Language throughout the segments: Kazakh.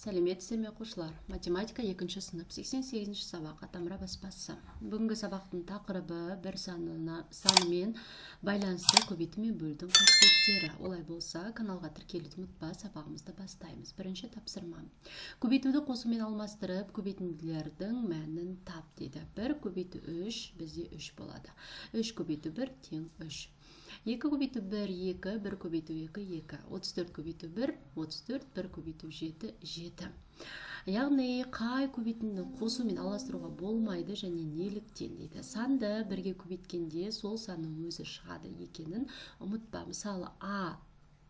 Сәлеметсіздер ме, оқушылар! Математика, екінші сынып, 88-ші сабақ, «Атамұра» баспасы. Бүгінгі сабақтың тақырыбы: бір санымен байланысты көбейту мен бөлудің қасиеттері. Олай болса, каналға тіркелуді ұмытпа. Сабағымызды бастаймыз. Бірінші тапсырма: көбейтуді қосумен алмастырып, көбейтінділердің мәнін тап дейді. Бір көбейту үш бізде үш болады. Үш көбейту бір тең үш. Екі көбейту бір – екі, бір көбейту екі – екі. 34 көбейту бір – 34, бір көбейту жеті – жеті. Яғни қай көбейтіндіні қосумен алмастыруға болмайды және неліктен дейді. Санды бірге көбейткенде, сол санның өзі шығады екенін ұмытпа. Мысалы, а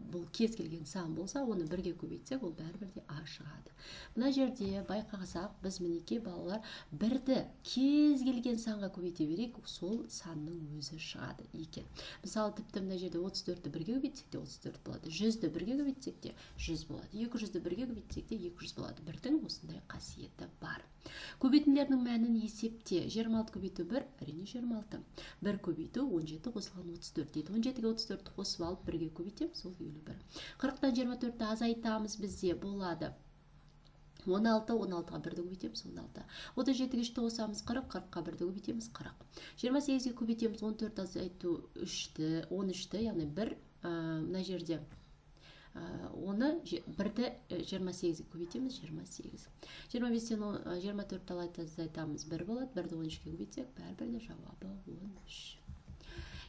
бұл кез келген сан болса, оны бірге көбейтсек, ол бәрібір де а шығады. Мына жерде байқасақ, біз, мінекей, балалар, бірді кез келген санға көбейте берейік, сол санның өзі шығады екен. Мысалы, тіпті мына жерде 34-ті бірге көбейтсек те, 34 болады, 100-ді бірге көбейтсек те, 100 болады, 200-ді бірге көбейтсек те, 200 болады. Бірдің осындай қасиеті бар. Көбейтінділердің мәнін есепте. 26 көбейту 1, әрине, 26. 1 көбейту 17 қосылған 34 дейді. 17-ге 34-ті қосып алып, бірге көбейтеміз, ол 51. 40-тан 24-ті азайтамыз, бізде болады 16. 16-ға бірді көбейтеміз, 16. 37-ге үшті қосамыз, 40. 40-қа бірді көбейтеміз, 40. 28-ге көбейтеміз 14 азайту 3-ті, 13-ті, яғни бір мына жерде оны бірді 28-ге көбейтеміз, 28. 25-тен 24-ті азайтамыз, бір болады. Бірді 13-ке көбейтсек, бәрібір де жауабы 13.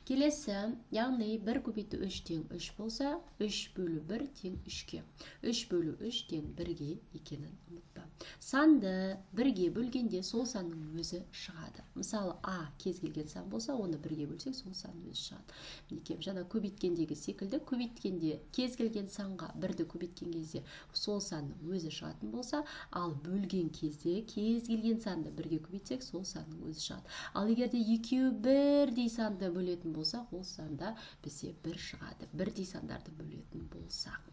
Келесі, яғни 1 көбейту 3 тең 3 болса, 3 бөлу 1 тең 3-ке. 3 бөлу 3 тең 1-ге екенін ұмытпа. Санды бірге бөлгенде, сол санның өзі шығады. Мысалы, а кез келген сан болса, оны бірге бөлсек, сол санның өзі шығады. Мінекей, жаңа көбейткендегі секілді, көбейткенде кез келген санға бірді көбейткен кезде, сол санның өзі шығатын болса, ал бөлген кезде кез келген санды бірге көбейтсек, сол санның өзі шығады. Ал егер де екеуі бірдей санды бөлетін болсақ, ол санда бізде бір шығады, бірдей сандарды бөлетін болсақ.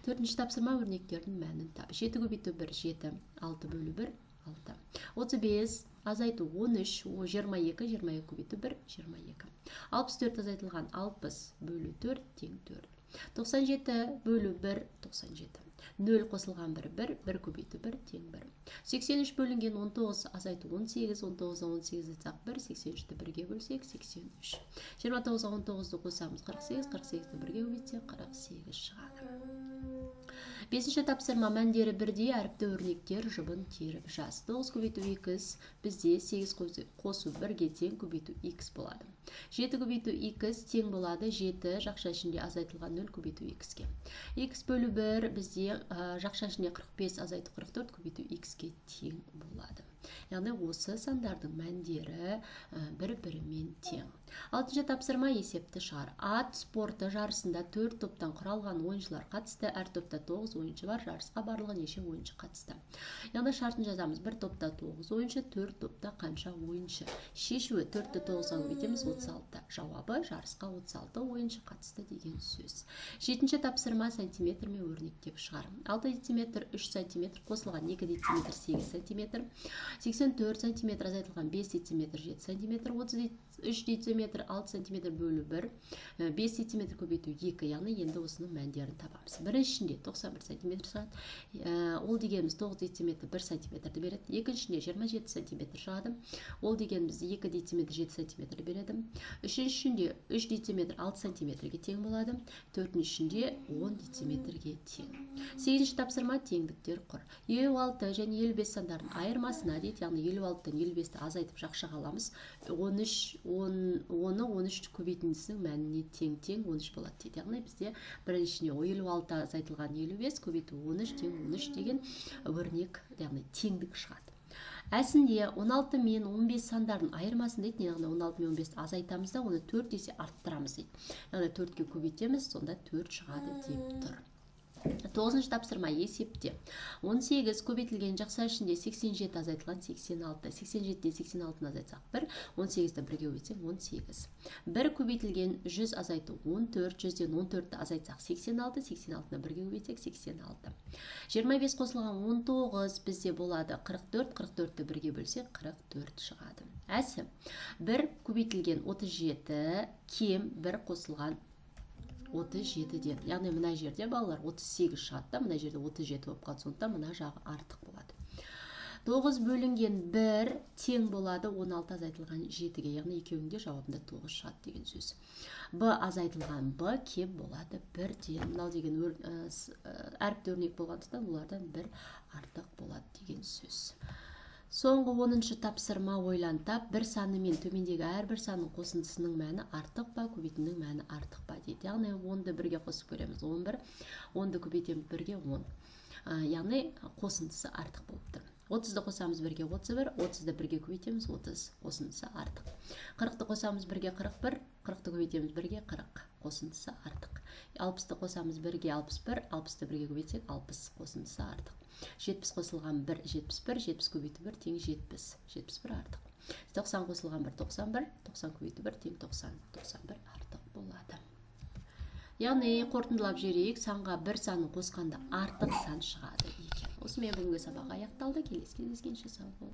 Төртінші тапсырма: өрнектердің мәнін тап. Жеті көбейту бір – жеті, алты бөлу бір – алты. 35 азайту 13, 22, 22 көбейту бір – 22. 64 азайтылған 60 бөлу төрт тең төрт. 97 бөлу бір – 97. Нөл қосылған бір – бір, бір көбейту бір тең бір. 83 бөлінген 19 азайту 18, 19-дан 18 азайтсақ, бір, 83-ті бірге бөлсек, 83. 29-ға 19-ды қосамыз, 48, 48-ді бірге көбейтсек, 48 шығады. Бесінші тапсырма: мәндері бірдей әріпті өрнектер жұбын теріп жаз. 9 көбейту х бізде 8 қосу бірге тең көбейту х болады. 7 көбейту х тең болады 7 жақша ішінде азайтылған 0 көбейту х-ке. Х бөлу 1 бізде жақша ішінде 45 азайту 44 көбейту х-ке тең болады. Яғни осы сандардың мәндері бір бірімен тең. Алтыншы тапсырма: есепті шығар. Ат спорты жарысында төрт топтан құралған ойыншылар қатысты. Әр топта тоғыз ойыншы бар. Жарысқа барлығы неше ойыншы қатысты? Яғни шартын жазамыз: бір топта тоғыз ойыншы, төрт топта қанша ойыншы? Шешуі: төртті тоғызға көбейтеміз, 36. Жауабы: жарысқа 36 ойыншы қатысты деген сөз. Жетінші тапсырма: сантиметрмен өрнектеп шығар. 6 дециметр 3 сантиметр қосылған 2 дециметр 8 сантиметр, 84 сантиметр азайтылған 5 дециметр 7 сантиметр, 33 дециметр 6 сантиметр бөлу 1, 5 дециметр көбейту 2. Яғни енді осының мәндерін табамыз. Біріншісінде 91 сантиметр шығады, ол дегеніміз 9 дециметр 1 сантиметрді береді. Екіншісінде 27 сантиметр шығады, ол дегеніміз 2 дециметр 7 сантиметрді береді. Үшіншісінде 3 дециметр 6 сантиметрге тең болады. Төртіншісінде 10 дециметрге тең. Сегізінші тапсырма: теңдіктер құр. 56 және 55 сандарының айырмасына дейді. Яғни 56-тан 55-ті азайтып, жақшаға аламыз 13, оны 13 көбейтіндісінің мәніне тең 13 болады дейді. Яғни бізде біріншісіне 56 азайтылған 55 көбейту 13 тең 13 деген өрнек, яғни теңдік шығады. Әсінде 16 мен 15 сандардың айырмасын дейді. Яғни 16 мен 15-ті азайтамыз да, оны 4 есе арттырамыз дейді. Яғни 4-ке көбейтеміз, сонда 4 шығады деп тұр. Тоғызыншы тапсырма: есепте. 18 көбейтілген жақша ішінде 87 азайтылған 86. 87-ден 86-ны азайтсақ, 1, 18-ді бірге көбейтсең, 18. 1 көбейтілген 100 азайту 14, 100-ден 14-ті азайтсақ, 86, 86-ны бірге көбейтсек, 86. 25 қосылған 19 бізде болады 44, 44-ті бірге бөлсек, 44 шығады. Әсі 1 көбейтілген 37 кем 1 қосылған 37-ден. Яғни мына жерде, балалар, 38 шығады да, мына жерде 37 болып қалады, сондықтан мына жағы артық болады. 9 бөлінген 1 тең болады 16 азайтылған 7-ге, яғни екеуінің де жауабында 9 шығады деген сөз. Б азайтылған Б кем болады бірден. Мынау деген әріпті өрнек болғандықтан, олардан бір артық болады деген сөз. Соңғы 10-шы тапсырма. Ойлан тап: бір саны мен төмендегі әрбір санның қосындысының мәні артық па, көбейтуінің мәні артық па дейді. Яғни 10-ды бірге қосып көреміз, 11. 10-ды көбейтеміз бірге, 10, яғни қосындысы артық болып тұр. 30-ды қосамыз бірге, 31. 30-ды бірге көбейтеміз, 30, қосындысы артық. 40-ты қосамыз бірге, 41. 40-ты көбейтеміз бірге, 40, қосындысы артық. 60-ты қосамыз бірге, 61. 60-ты бірге көбейтсек, 60, қосындысы артық. 70 қосылған 1, 71. 70 көбейту 1 тең 70, 71 артық. 90 қосылған 1, 91. 90 көбейту 1 тең 90, 91 артық болады. Яғни қорытындылап жіберейік: санға бір санын қосқанда артық сан шығады екен. Осымен бүгінгі сабақ аяқталды. Келесі кездескенше сау бол.